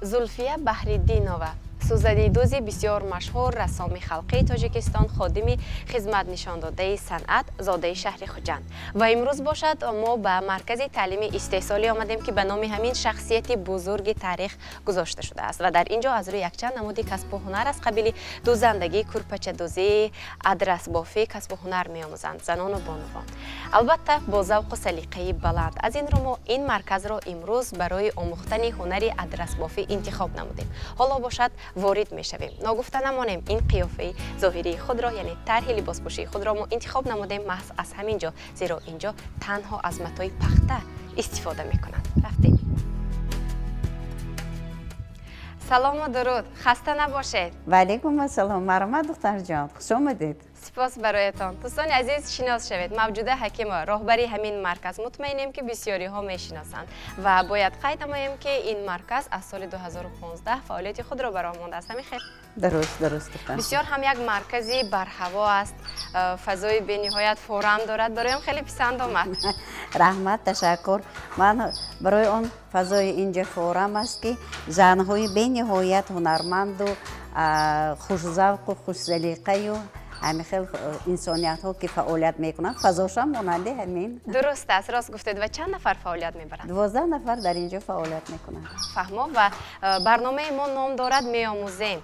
Зулфия Баҳриддинова, сӯзанидӯзи бисёр машҳур, рассоми халқии Тоҷикистон, ходими хизматнишондодаи санъат, зодаи шаҳри Хуҷанд. Ва имрӯз бошад мо ба маркази таълими истеҳсолӣ омадем, ки ба номи ҳамин шахсияти бузурги таърих гузошта шудааст ва дар ин ҷо аз рӯи якчанд намуди касбу ҳунар аз қабили дӯзандагӣ, курпачадӯзӣ, адрасбофӣ касбу ҳунар меомӯзанд занону бонувон. Албатта бо завқу салиқаи баланд. Аз ин рӯ мо ин марказро имрӯз барои омӯхтани ҳунари адрасбофӣ интихоб намудем. Ҳоло бошад ворид мешавем. Ногуфта намонем, ин қиёфаи зоҳирии худро, яъне тарҳи либоспӯшии худро мо интихоб намудем маҳз аз ҳамин ҷо, зеро ин ҷо танҳо аз матои пахта истифода мекунанд. Рафтем. Салому дуруд, хаста набошед. Ва алайкум ассалом, марҳамат духтарҷон, хуш омадед. Сипос бароятон. Дӯстони азиз, шинос шавед. Мавҷуда Ҳакимова, роҳбари ҳамин марказ. Мутмаинем, ки бисёриҳо мешиносанд ва бояд қайд намоем, ки ин марказ аз соли 2015 фаъолияти худро ба роҳ мондааст. Ҳамин хел? Дуруст, дуруст. Бисёр ҳам як маркази барҳаво аст, фазои бениҳоят форам дорад. Бароям хеле писанд омад. Раҳмат, ташаккур. Ман барои он фазои инҷа форам аст, ки занҳои бениҳоят ҳунарманду хушзавқу хушзалиқаю ҳамин хел инсониятҳо ки фаъолият мекунанд, фазошам монанди ҳамин. Дуруст аст, рост гуфтед. Ва чанд нафар фаъолият мебаранд? 12 нафар дар инҷо фаъолият мекунанд. Фаҳмо. Ва барномаи мо ном дорад «Меомӯзем».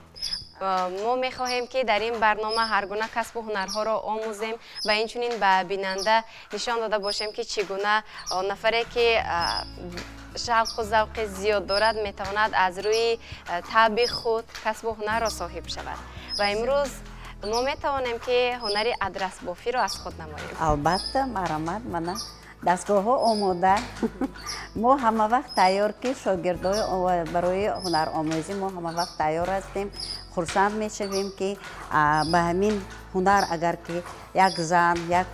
Мо мехоҳем, ки дар ин барнома ҳар гуна касбу ҳунарҳоро омӯзем ва инчунин ба бинанда нишон дода бошем, ки чӣ гуна нафаре, ки шавқу завқи зиёд дорад, метавонад аз рӯи таъби худ касбу ҳунарро соҳиб шавад. Ва имрӯз мо метавонем, ки ҳунари адрасбофиро аз худ намоем. Албатта, марҳамат, мана дастгоҳҳо омода. Мо ҳама вақт тайёр, ки шогирдои барои ҳунаромӯзӣ мо ҳама вақт тайёр ҳастем. Хурсанд мешавем, ки ба ҳамин ҳунар агар ки як зан, як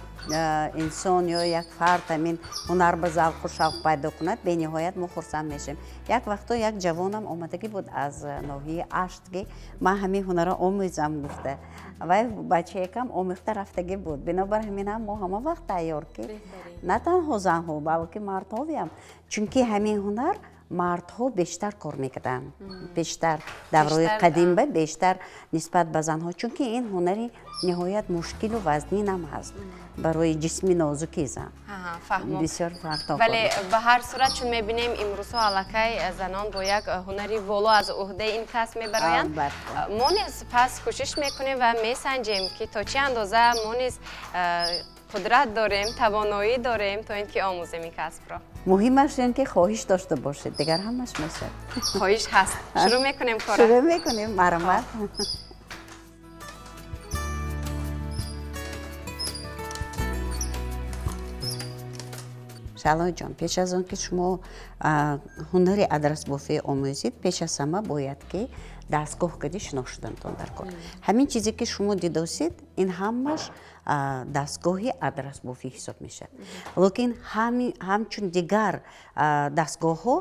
инсон ё як фард ҳамин ҳунар ба завқу шавқ пайдо кунад, бениҳоят мо хурсанд мешавем. Як вақто як ҷавонам омадагӣ буд аз ноҳияи Ашт, ки ман ҳамин ҳунарро омӯзам гуфта. Вай бачаякам омӯхта рафтагӣ буд. Бинобар ҳамин ҳам мо ҳама вақт тайёр, ки на танҳо занҳо, балки мардҳоям, чунки ҳамин ҳунар мардҳо бештар кор мекарданд, бештар давраи қадимба бештар нисбат ба занҳо, чунки ин ҳунари ниҳоят мушкилу вазнинам ҳаст барои ҷисми нозуки зан. Бисёр фарқҳо. Вале ба ҳар сурат, чун мебинем, имрӯзҳо аллакай занон бо як ҳунари воло аз уҳдаи ин касб мебароянд, мо низ пас кӯшиш мекунем ва месанҷем, ки то чӣ андоза мо низ қудрат дорем, тавоноӣ дорем, то ин ки омӯзем ин касбро. Муҳимаш ин ки хоҳиш дошта бошед, дигар ҳамаш мешавад. Хоҳиш ҳаст. Шурӯъ мекунем кора? Шурӯъ мекунем, марҳамат. Шаҳлоҷон, пеш аз он ки шумо ҳунари адрасбофӣ омӯзед, пеш аз ҳама бояд ки дастгоҳ кади шинос шудантон дар кор. Ҳамин чизе ки шумо дидосед, ин ҳамаш дастгоҳи адрасбофӣ ҳисоб мешавад. Лекин ҳамчун дигар дастгоҳҳо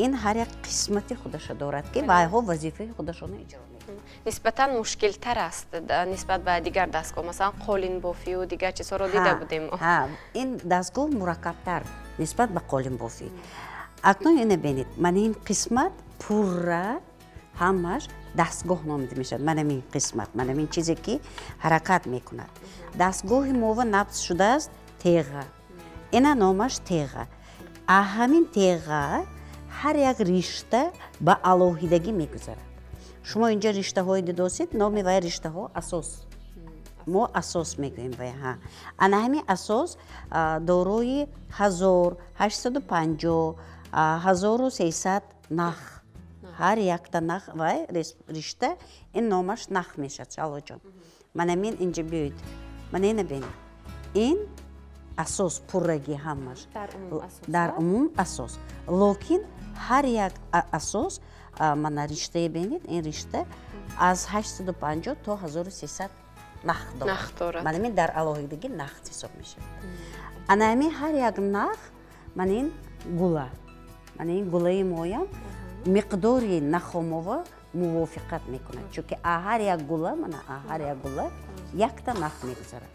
ин ҳар як қисмати худаша дорад, ки вайҳо вазифаи худашонро иҷро мекунанд. Нисбатан мушкилтар аст нисбат ба дигар дастгоҳ, масалан қолинбофию дигар чизҳоро дида будем. Ин дастгоҳ мураккабтар нисбат ба қолинбофӣ. Акнун ина бинед, мана ин қисмат пурра ҳамаш дастгоҳ номида мешавад. Мана ин қисмат, мана ин чизе ки ҳаракат мекунад. Дастгоҳи мова набз шудааст теға. Ина номаш теға. А ҳамин теға ҳар як ришта ба алоҳидагӣ мегузарад. Шумо инҷа риштаҳое дидосед, номи вай риштаҳо асос. Мо асос мегӯем вай. Ана ҳамин асос дорои 1850, 1300 нах. Ҳар якта нах вай ришта ин номаш нах мешавад, Шаҳлоҷон. Мана мин инҷа биёед. Мана ина бинед. Ин асос пуррагӣ ҳамаш. Дар умум асос. Лекин ҳар як асос, мана риштае бинед, ин ришта аз 850 то 1300 нах дорад. Мана ин дар алоҳидагӣ нах ҳисоб мешавад. Ана ҳамин ҳар як нах, мана ин гула. Мана ин гулаи моям миқдори нахомова мувофиқат мекунад, чунки ҳар як гула, мана ҳар як гула якта нах мегузарад.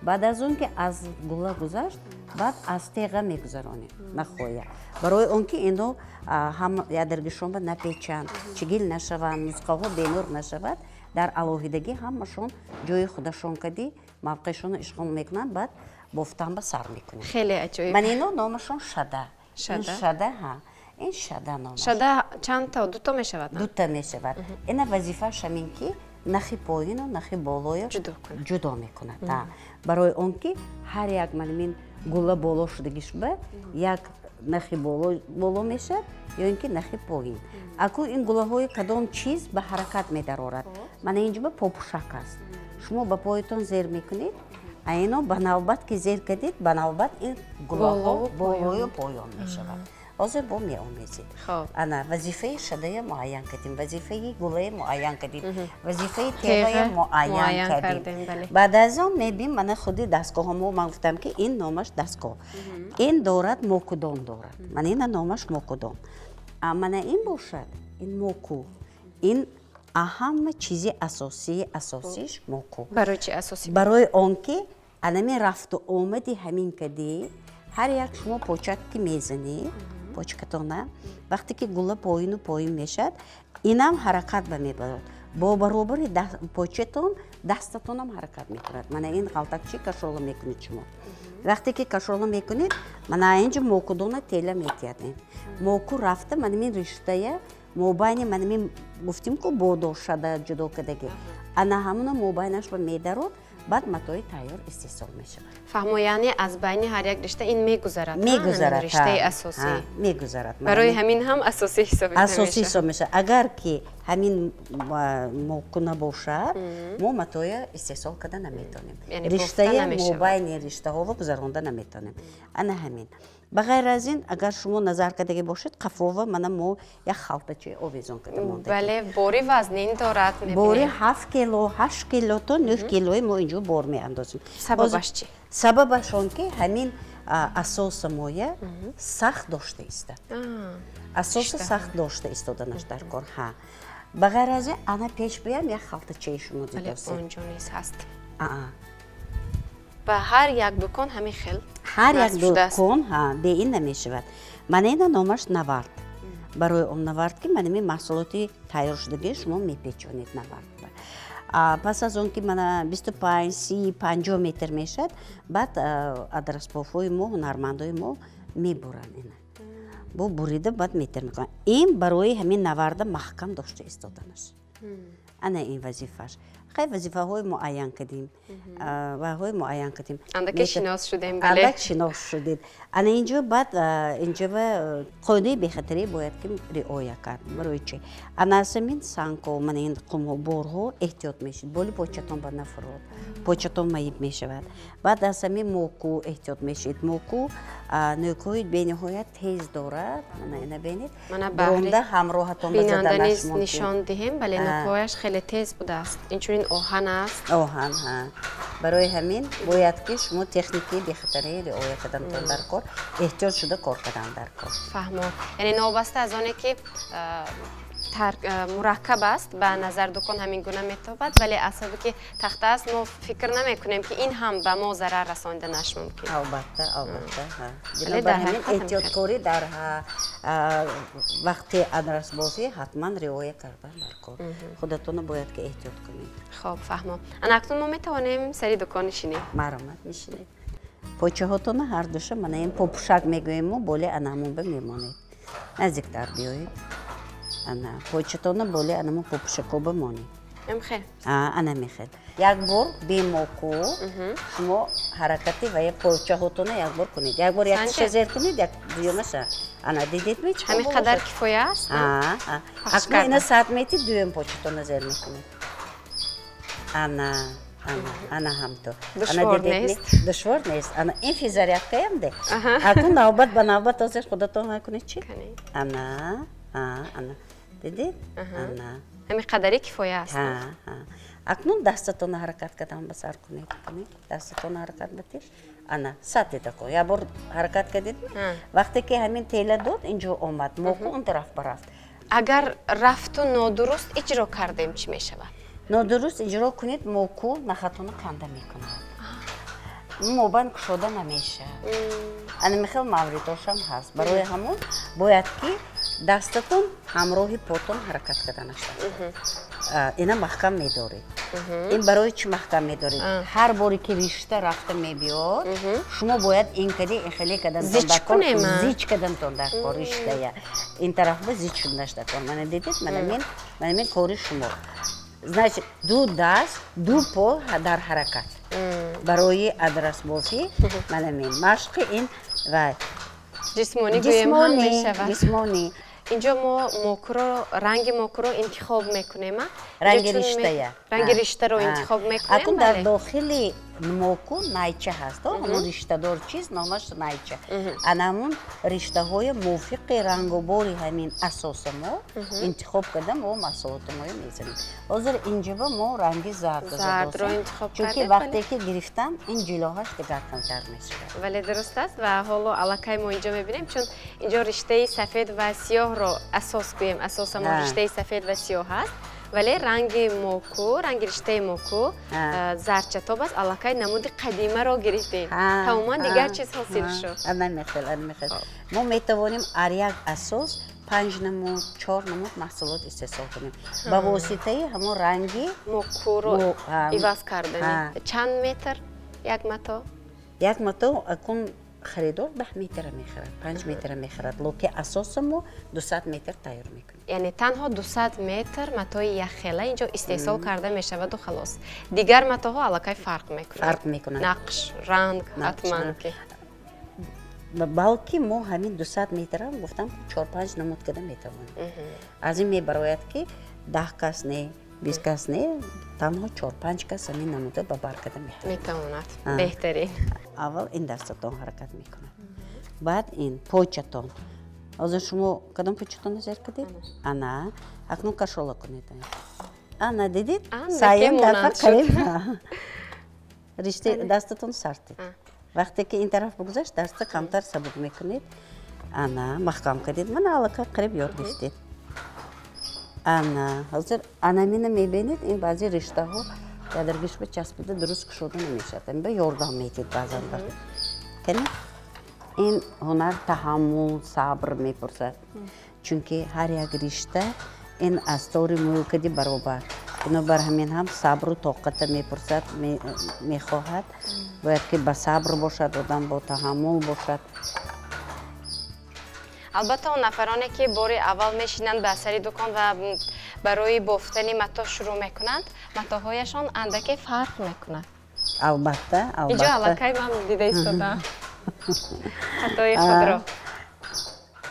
Баъд аз он ки аз гула гузашт, баъд аз теға мегузаронем нахоя. Барои он ки ино ҳам ядргишонба напечанд, чигил нашаванд, нусхаҳо бенур нашавад, дар алоҳидагӣ ҳамашон ҷои худашон кади мавқеашонро ишғол мекунанд, баъд бофтан ба сар мекунем. Хеле аҷоиб. Ман ино номашон шада. Шада, ҳа. Ин шада номаш. Шада чанд та? Дуто мешавад? Дута мешавад. Ина вазифааш ҳамин ки нахи поину нахи болоё ҷудо мекунад. Барои он ки ҳар як манмин гула боло шудагишба як нахи боло мешавад ё ин ки нахи поин. Аку ин гулаҳои кадом чиз ба ҳаракат медарорад. Мана инҷо попушак аст. Шумо ба поятон зер мекунед, а ино ба навбат ки зер кардед, ба навбат ин гулаҳо болою поён мешавад. Ҳозир бо меомезед. Ана вазифаи шадая муайян кардем, вазифаи гулая муайян кардем, вазифаи теғая муайян кардем. Баъд аз он мебинем мана худи дастгоҳо. Мо ман гуфтам ки ин номаш дастгоҳ. Ин дорад мокудон дорад. Мана ина номаш мокудон. А мана ин бошад, ин моку. Ин ҳама чизи асосии асосиш моку. Барои чи асосӣ? Барои он ки анами рафту омади ҳамин кади ҳар як шумо почак ки мезанед, почкатона, вақте ки гула поину поин мешавад, инам ҳаракат ба мебарад. Бо баробари початон дастатонам ҳаракат мекунад. Мана ин ғалтакчи кашола мекунед шумо. Вақте ки кашола мекунед, мана инҷо мокудона тела метиҳад. Моку рафта мана ин риштая мобайни мана ин гуфтим ку бодо шада ҷудо кардагӣ. Ана ҳамуна мобайнашро медарод, баъд матои тайёр истеҳсол мешавад. Фаҳмо, яъне аз байни ҳар як ришта ин мегузарад? Мегузарад, риштаи асосӣ мегузарад. Барои ҳамин ҳам асосӣ ҳисоб мешавад. Асосӣ ҳисоб мешавад. Агар ки ҳамин моку набошад, мо матоя истеҳсол карда наметавонем. Риштаи мобайни риштаҳоро гузаронда наметавонем. Ана ҳамин. Ба ғайр аз ин, агар шумо назар кардагӣ бошед, қафова мана мо як халтачаи овезон карда мондагӣ. Бале, бори вазнин дорад. Бори 7 кило, 8 кило то 9 килои мо инҷо бор меандозем. Сабабаш чи? Сабабаш он ки ҳамин асоса моя сахт дошта истад. Асоса сахт дошта истоданаш дар кор. Ҳа. Ба ғайр аз ин, ана пеш биям як халтачаи шумо дидосед. Онҷо низ ҳаст. Ба ҳар як дукон ҳамин хел ҳар як дукон бе ин намешавад. Мана ина номаш навард. Барои он навард ки мана ин маҳсулоти тайёршудагии шумо мепечонед навард. Пас аз он ки мана 25, 30, 50 метр мешавад, баъд адрасбофҳои мо, ҳунармандои мо мебуранд ина. Бо бурида баъд метр мекунанд. Ин барои ҳамин наварда маҳкам дошта истоданаш. Ана ин вазифааш. Хай вазифаҳои муайян кардем. Ваҳои муайян кардем. Андаке шинос шудем, бале. Андак шинос шудед. Ана инҷо баъд инҷо қоидаи бехатарӣ бояд ки риоя кард. Барои чи? Ана аз ҳамин сангҳо, мана ин қумҳо, борҳо эҳтиёт мешид. Боли початон ба нафурод. Початон маиб мешавад. Баъд аз ҳамин моку эҳтиёт мешид. Моку нӯкҳои бениҳоят тез дорад. Мана ина бинед. Буронда ҳамроҳатон ба заданаш мумкин. Нишон диҳем, бале, нӯкҳояш хеле тез будааст. Инчунин оҳан аст. Оҳан, ҳа. Барои ҳамин бояд ки шумо техникаи бехатарӣ риоя карданатон дар кор, эҳтиёт шуда кор кардан дар кор. Фаҳмо. Яъне новобаста аз оне ки мураккаб аст, ба назар дукон ҳамин гуна метобад, вале аз сабаби ки тахта аст, мо фикр намекунем ки ин ҳам ба мо зарар расониданаш мумкин. Албатта, албатта. Бинобар ҳамин эҳтиёткорӣ дар вақти адрасбофӣ ҳатман риоя кардан дар кор. Худатонро бояд ки эҳтиёт кунед. Хоб, фаҳмо. Ана акнун мо метавонем сари дукон нишинем. Марҳамат, нишинед. Почаҳотонро ҳар душа мана ин попушак мегӯем мо, боли анамон ба мемонед. Наздиктар биёед. Ана початона боли анамо попушакоба монед. Мехел. Ана мехел. Як бор бемоку шумо ҳаракати ва я почаҳотона як бор кунед. Як бор як тиша зер кунед, як дуюмаша. Ана дидед ми чӣ? Ҳамин қадар кифоя аст? Акнун ина саат метид, дуюм початона зер мекунед. Ана, ана, ана ҳамто. Душвор нест? Душвор нест. Ана ин физарядкаям де. Акнун навбат ба навбат ҳозир худатон накунед чӣ? Ана, ана. Дидед? Ана. Ҳамин қадаре кифоя аст. Акнун дастатонро ҳаракат кардан ба сар кунед. Дастатонро ҳаракат батед. Ана, сад дида кун. Як бор ҳаракат кардед? Вақте ки ҳамин тела дод, инҷо омад. Моку он тараф барафт. Агар рафту нодуруст иҷро кардем, чӣ мешавад? Нодуруст иҷро кунед, моку нахатонро канда мекунад. Мобайн кушода намешавад. Ана михел мавридошам ҳаст. Барои ҳамон бояд ки дастатон ҳамроҳи потон ҳаракат карда нашавад. Ина маҳкам медоред. Ин барои чӣ маҳкам медоред? Ҳар боре ки ришта рафта мебиёд, шумо бояд ин кади ин хеле кадантон дар кор, зич кадантон дар кор риштая. Ин тараф ба зич шуданаш дар кор. Мана дидед, мана мин кори шумо. Значит, ду даст, ду по дар ҳаракат. Барои адрасбофӣ мана мин машқи ин ва ҷисмонӣ гӯем ҳам мешавад. Ҷисмонӣ. Инҷо мо мокро, ранги мокро интихоб мекунем. Ранги риштая. Ранги риштаро интихоб мекунем. Акун дар дохили моку найча ҳаст, ҳамон риштадор чиз номаш найча. Ана ҳамон риштаҳои мувофиқи рангобори ҳамин асоса мо интихоб карда мо маҳсулоти моро мезанем. Ҳозир инҷоба мо ранги зардро интихоб кардем, чунки вақте ки гирифтам ин ҷилоҳаш дигар камтар мешавад. Вале дуруст аст ва ҳоло аллакай мо инҷо мебинем, чун инҷо риштаи сафед ва сиёҳро асос гӯем, асоса мо риштаи сафед ва сиёҳ аст. Вале ранги моку, ранги риштаи моку зарчатоб аст, аллакай намуди қадимаро гирифтем. Тамоман дигар чиз ҳосил шуд. Ана мехел. Мо метавонем ар як асос 5 намуд, 4 намуд маҳсулот истеҳсол кунем. Ба воситаи ҳамон ранги мокуро иваз кардани. Чанд метр як мато? Як мато акун харидор 10 метра мехарад, 5 метра мехарад. Локи асоса мо 200 метр тайёр мекунем. Яъне танҳо 200 метр матои якхела инҷо истеҳсол карда мешаваду халос. Дигар матоҳо аллакай фарқ мекунанд. Фарқ мекунанд. Нақш, ранг, ҳатман ки. Балки мо ҳамин 200 метрам гуфтам 4-5 намуд карда метавонем. Аз ин мебарояд ки 10 кас не, 20 кас не, танҳо 4-5 кас ҳамин намуда ба бар карда метавонад. Беҳтарин. Аввал ин дастатон ҳаракат мекунад, баъд ин пойчатон. Ҳозир шумо кадом пойчатонро зер кардед? Ана, акнун кашола кунед. Ана, дидед? Саем дафъа қариб ришти дастатон сартед. Вақте ки ин тараф бигузашт, даста камтар сабук мекунед. Ана, маҳкам кардед. Мана аллакай қариб ёд гирифтед. Ана, ҳозир анамина мебинед, ин баъзе риштаҳо ядаргиш ба часпида дуруст кушода намешавад. Ин ба ёрдам медиҳед баъзан вақт. Кани? Ин ҳунар таҳаммул, сабр мепурсад. Чунки ҳар як ришта ин аз тори мӯкади баробар. Бинобар ҳамин ҳам сабру тоқата мепурсад, мехоҳад. Бояд ки ба сабр бошад, одам бо таҳаммул бошад. Албатта он нафароне ки бори аввал мешинанд ба сари дукон ва барои бофтани мато шурӯъ мекунанд, матоҳояшон андаке фарқ мекунад. Албатта, албатта. Инҷо аллакай ман дида истодаам хатои худро.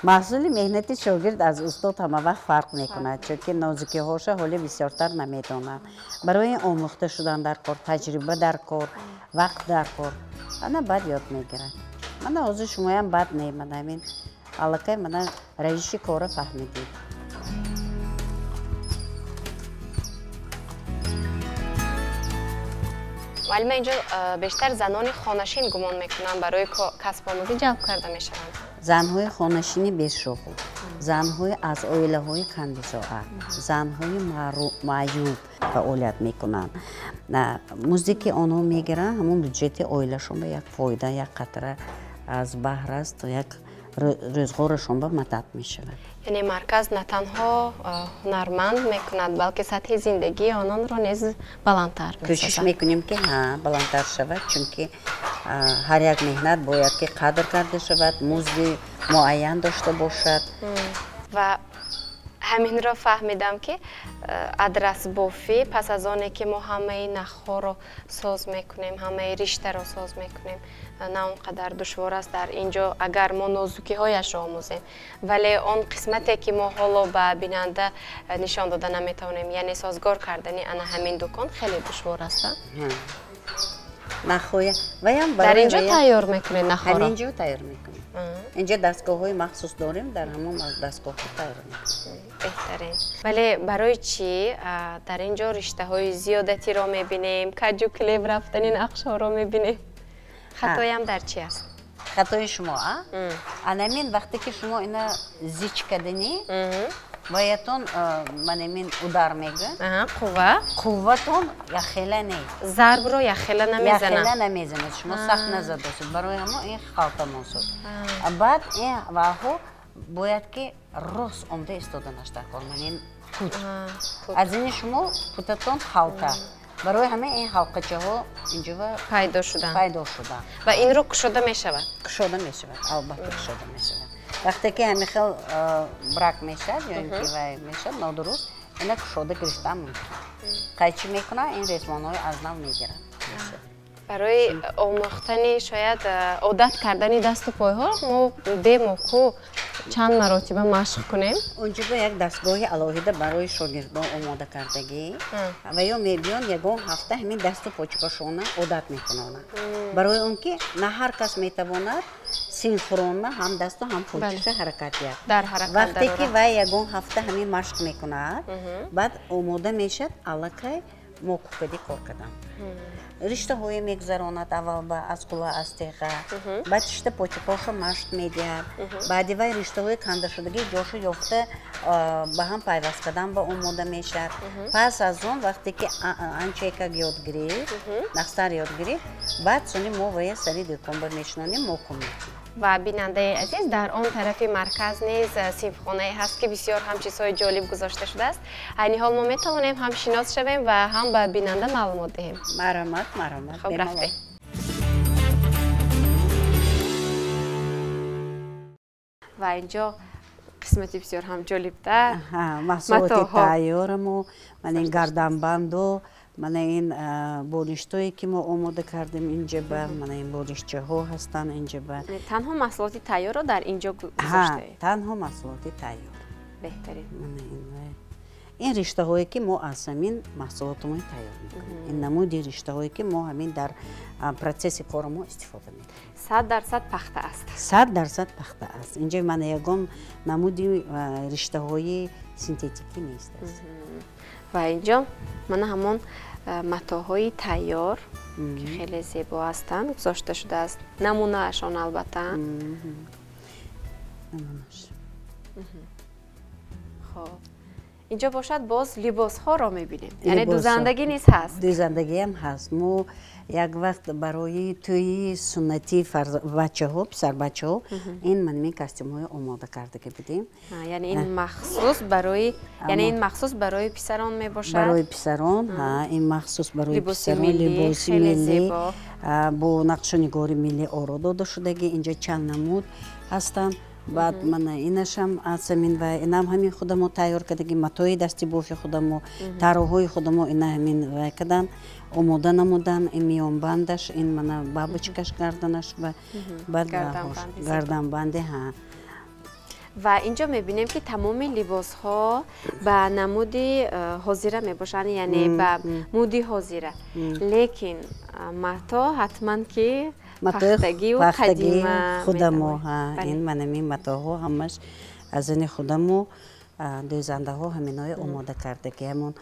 Маҳсули меҳнати шогирд аз устод ҳама вақт фарқ мекунад, чунки нозукиҳоша ҳоле бисёртар намедонад. Барои омӯхта шудан дар кор, таҷриба дар кор, вақт дар кор, ана баъд ёд мегирад. Мана ҳозир шумоям бад не, мана ҳамин аллакай мана равиши корро фаҳмидед. Муаллима, инҷо бештар занони хонашин гумон мекунанд барои касбомӯзӣ ҷалб карда мешаванд. Занҳои хонашини бешуғл, занҳои аз оилаҳои камбизоат, занҳои маъюб фаъолият мекунанд. Музде ки онҳо мегиранд, ҳамон бюҷети оилашон ба як фоида, як қатра аз баҳр аст, як рӯзғорашон ба мадад мешавад. Яъне марказ на танҳо ҳунарманд мекунад, балки сатҳи зиндагии ононро низ баландтар месозад. Кӯшиш мекунем ки баландтар шавад, чунки ҳар як меҳнат бояд ки қадр карда шавад, музди муайян дошта бошад. Ва ҳаминро фаҳмидам ки адрасбофӣ пас аз оне ки мо ҳамаи нахҳоро соз мекунем, ҳамаи риштаро соз мекунем, на он қадар душвор аст дар ин ҷо агар мо нозукиҳояшро омӯзем. Вале он қисмате ки мо ҳоло ба бинанда нишон дода наметавонем, яъне созгор кардани ана ҳамин дукон хеле душвор аст. Нахҳоя ваям дар ин ҷо тайёр мекунед нахҳоро? Ҳамин ҷо тайёр мекунем. Инҷо дастгоҳҳои махсус дорем, дар ҳамон дастгоҳҳо тайёр мекунем. Беҳтарин. Вале барои чӣ дар ин ҷо риштаҳои зиёдатиро мебинем, каҷу килеб рафтани нақшҳоро мебинем? Хатоям дар чи аст? Хатои шумо, а? Анамин вақте ки шумо ина зич кардани, Ваятон манемин удар мегӯяд. Қувва. Қувватон яхела не. Зарбро яхела намезанад. Яхела намезанад. Шумо сахт назадосед. Барои ҳамо ин халтамон шуд. Баъд ин ваҳо бояд ки рост омда истоданаш дар кор. Манин пут. Аз ини шумо путатон халта. Барои ҳама ин ҳалқачаҳо инҷо пайдо шуданд. Пайдо шуданд. Ва инро кушода мешавад? Кушода мешавад, албатта кушода мешавад. Вақте ки ҳамин хел брак мешавад ё ин ки вай мешавад нодуруст, ина кушода гирифтан мумкин. Қайчӣ мекунад, ин резмонҳои аз нав мегиранд. Барои омӯхтани шояд одат кардани дасту пойҳо мо бемоку чанд маротиба машқ кунем. Онҷо ба як дастгоҳи алоҳида барои шогирдон омода кардагӣ ва ё мебиён ягон ҳафта ҳамин дасту почкашона одат мекунонанд. Барои он ки на ҳар кас метавонад синхронна ҳам дасту ҳам почкаша ҳаракат диҳад. Вақте ки вай ягон ҳафта ҳамин машқ мекунад, баъд омода мешавад аллакай мокукади кор кардан. Риштаҳое мегузаронад аввал ба аз қулла аз теға, баъд шишта почкаҳоша машқ медиҳад, баъди вай риштаҳои кандашудагӣ ҷоша ёфта ба ҳам пайваст кардан ба омода мешавад. Пас аз он вақте ки анчаекак ёд гирифт, нақстар ёд гирифт, баъд сони мо вая сари дӯконба мешинонем, моку метиҳем. Ва бинандаи азиз, дар он тарафи марказ низ синфхонае ҳаст, ки бисёр ҳам чизҳои ҷолиб гузошта шудааст. Айни ҳол мо метавонем ҳам шинос шавем ва ҳам ба бинанда маълумот диҳем. Марҳамат, марҳамат. Хоб, рафтем. Ва инҷо қисмати бисёр ҳам ҷолибтар. Маҳсулоти тайёрамо, мана ин гарданбанду, мана ин болиштое ки мо омода кардем инҷаба, мана ин болиштчаҳо ҳастанд инҷаба. Танҳо маҳсулоти тайёрро дар инҷо гузоштаед? Танҳо маҳсулоти тайёр. Беҳтарин. Ин риштаҳое ки мо аз ҳамин маҳсулотамон тайёр мекунем. Ин намуди риштаҳое ки мо ҳамин дар процесси кори мо истифода мекунем. 100% пахта аст. 100% пахта аст. Инҷо мана ягон намуди риштаҳои синтетикӣ нест аст. Ва инҷо мана ҳамон матоҳои тайёр, ки хеле зебо ҳастанд, гузошта шудааст. Намунаашон албатта. Намунаш. Хоб. Инҷо бошад боз либосҳоро мебинем. Яъне дузандагӣ низ ҳаст. Дузандагиам ҳаст. Мо як вақт барои тӯйи суннатии бачаҳо, писарбачаҳо ин маними костюмҳои омода кардагӣ будем. Яъне ин махсус барои, яъне ин махсус барои писарон мебошад? Барои писарон, ҳа, ин махсус барои писарон, либоси миллӣ бо нақшу нигори миллӣ оро дода шудагӣ. Инҷо чанд намуд ҳастанд. Баъд мана инашам аз ҳамин ва инам ҳамин худамо тайёр кардаги, матои дасти бофи худамо, тароҳои худамо ина ҳамин вай кардан, омода намудан. Ин миёнбандаш, ин мана бабочкаш гарданаш ва баъд гарданбанди, ҳа. Ва инҷо мебинем, ки тамоми либосҳо ба намуди ҳозира мебошанд, яъне ба муди ҳозира. Лекин мато ҳатман ки пахтагию қадима худамо, ҳа, ин манами матоҳо ҳамаш аз ини худамо, дӯзандаҳо ҳаминои омода кардагӣ. Ҳамон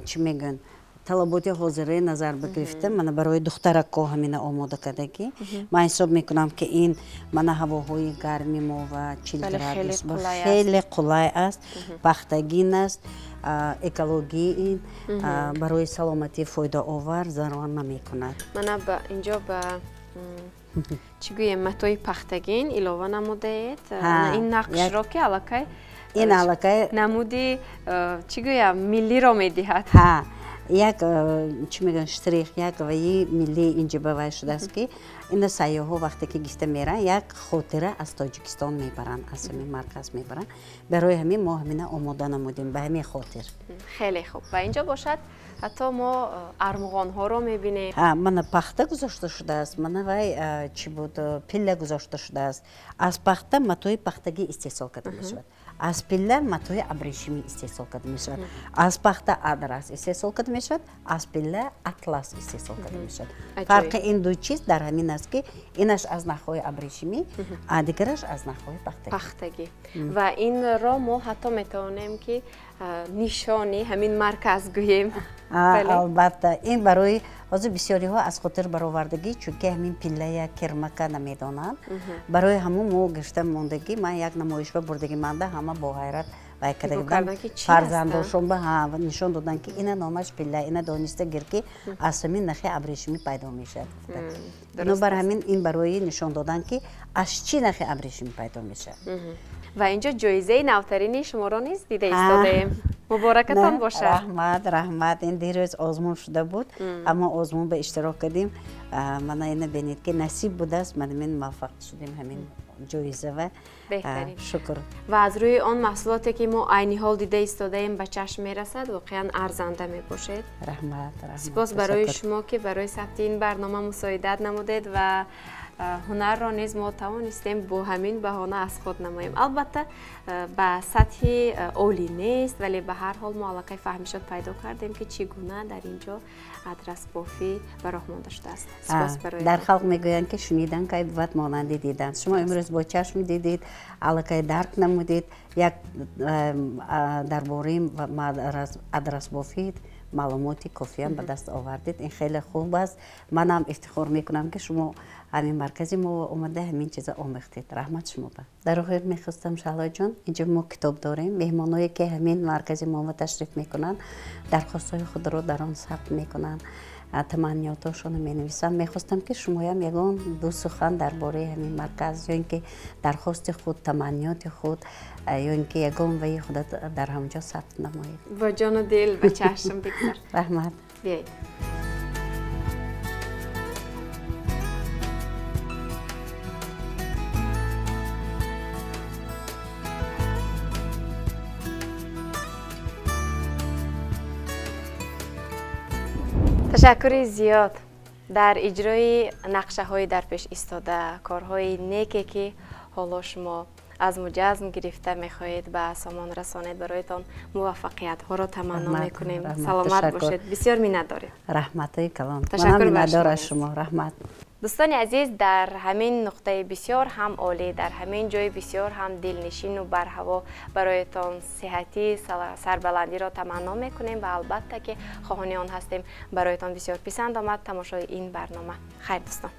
чӣ мегӯянд, талаботи ҳозираи назар бигирифта, мана барои духтаракҳо ҳамина омода кардагӣ. Ман ҳисоб мекунам, ки ин мана ҳавоҳои гарми мо ва 40 градус хеле қулай аст, пахтагин аст, экологии ин барои саломатӣ фоидаовар, зарар намекунад. Мана инҷо ба чӣ гӯем, матои пахтагин илова намудаед. Ин нақшро ки аллакай ин аллакай намуди чӣ гӯям миллиро медиҳад. Ҳа, як чӣ мегӯянд, штрих, як ваи миллӣ инҷо ба вай шудааст, ки ина сайёҳҳо вақте ки гифта мераванд, як хотира аз Тоҷикистон мебаранд, аз ҳамин марказ мебаранд. Барои ҳамин мо ҳамина омода намудем ба ҳамин хотир. Хеле хуб. Ва инҷо бошад ҳатто мо армуғонҳоро мебинем. Мана пахта гузошта шудааст, мана вай чӣ буд, пилла гузошта шудааст. Аз пахта матои пахтагӣ истеҳсол карда мешавад. Аз пилла матои абрешимӣ истеҳсол карда мешавад. Аз пахта адрас истеҳсол карда мешавад, аз пилла атлас истеҳсол карда мешавад. Фарқи ин ду чиз дар ҳамин аст, ки инаш аз нахҳои абрешимӣ, а дигараш аз нахҳои пахтагӣ. Пахтагӣ. Ва инро мо ҳатто метавонем, ки нишони ҳамин марказ гӯем. Албатта, ин барои ҳозир бисёриҳо аз хотир баровардагӣ, чунки ҳамин пиллая кермака намедонанд. Барои ҳамун мо гирифта мондагӣ, ман як намоишба бурдагӣ манда, ҳама бо ҳайрат Вай карда буданд, фарзандошон ба нишон доданд, ки ина номаш пилла, ина дониста гир, ки аз ҳамин нахи абрешимӣ пайдо мешавад. Бинобар ҳамин ин барои нишон додан, ки аз чӣ нахи абрешимӣ пайдо мешавад. Ва инҷо ҷоизаи навтарини шуморо низ дида истодаем. Муборакатон бошад. Раҳмат, раҳмат. Ин дирӯз озмун шуда буд, аммо озмун ба иштирок кардем. Мана ина бинед, ки насиб будааст, мана мин муваффақ шудем ҳамин ҷоиза ва шукр. Ва аз рӯи он маҳсулоте, ки мо айни ҳол дида истодаем, ба чашм мерасад, воқеан арзанда мебошед. Раҳмат, раҳмат. Сипос барои шумо, ки барои сабти ин барнома мусоидат намудед ва ҳунарро низ мо тавонистем бо ҳамин баҳона аз худ намоем. Албатта, ба сатҳи олӣ нест, вале ба ҳар ҳол мо аллакай фаҳмишот пайдо кардем, ки чӣ гуна дар ин ҷо адрасбофӣ ба роҳ монда шудааст. Сипос барои. Дар халқ мегӯянд, ки шунидан кай бувад монанди дидан. Шумо имрӯз бо чашм дидед, аллакай дарк намудед, як дар бораи адрасбофӣ маълумоти кофиам ба даст овардед. Ин хеле хуб аст. Манам ифтихор мекунам, ки шумо ҳамин маркази мо омада ҳамин чиза омӯхтед. Раҳмат шумо ба. Дар охир мехостам, Шаҳлоҷон, инҷо мо китоб дорем. Меҳмоное, ки ҳамин маркази мо ташриф мекунанд, дархостҳои худро дар он сабт мекунанд, таманниётошонро менависанд. Мехостам, ки шумоям ягон ду сухан дар бораи ҳамин марказ, ё ин ки дархости худ, таманниёти худ, ё ин ки ягон ваи худа дар ҳамонҷо сабт намоед. Бо ҷону дил, ба чашм, бигзор. Раҳмат. Биёед. Ташаккури зиёд. Дар иҷрои нақшаҳои дар пеш истода, корҳои неке, ки ҳоло шумо аз муҷазм гирифта мехоҳед ба сомон расонед, бароятон муваффақиятҳоро таманно мекунем. Саломат бошед, бисёр миннатдорем. Раҳматҳои калон. Манам миннатдор аз шумо. Раҳмат. Дӯстони азиз, дар ҳамин нуқтаи бисёр ҳам олӣ, дар ҳамин ҷои бисёр ҳам дилнишину барҳаво бароятон сиҳатӣ, сарбаландиро таманно мекунем ва албатта, ки хоҳони он ҳастем, бароятон бисёр писанд омад тамошои ин барнома. Хайр, дӯстон.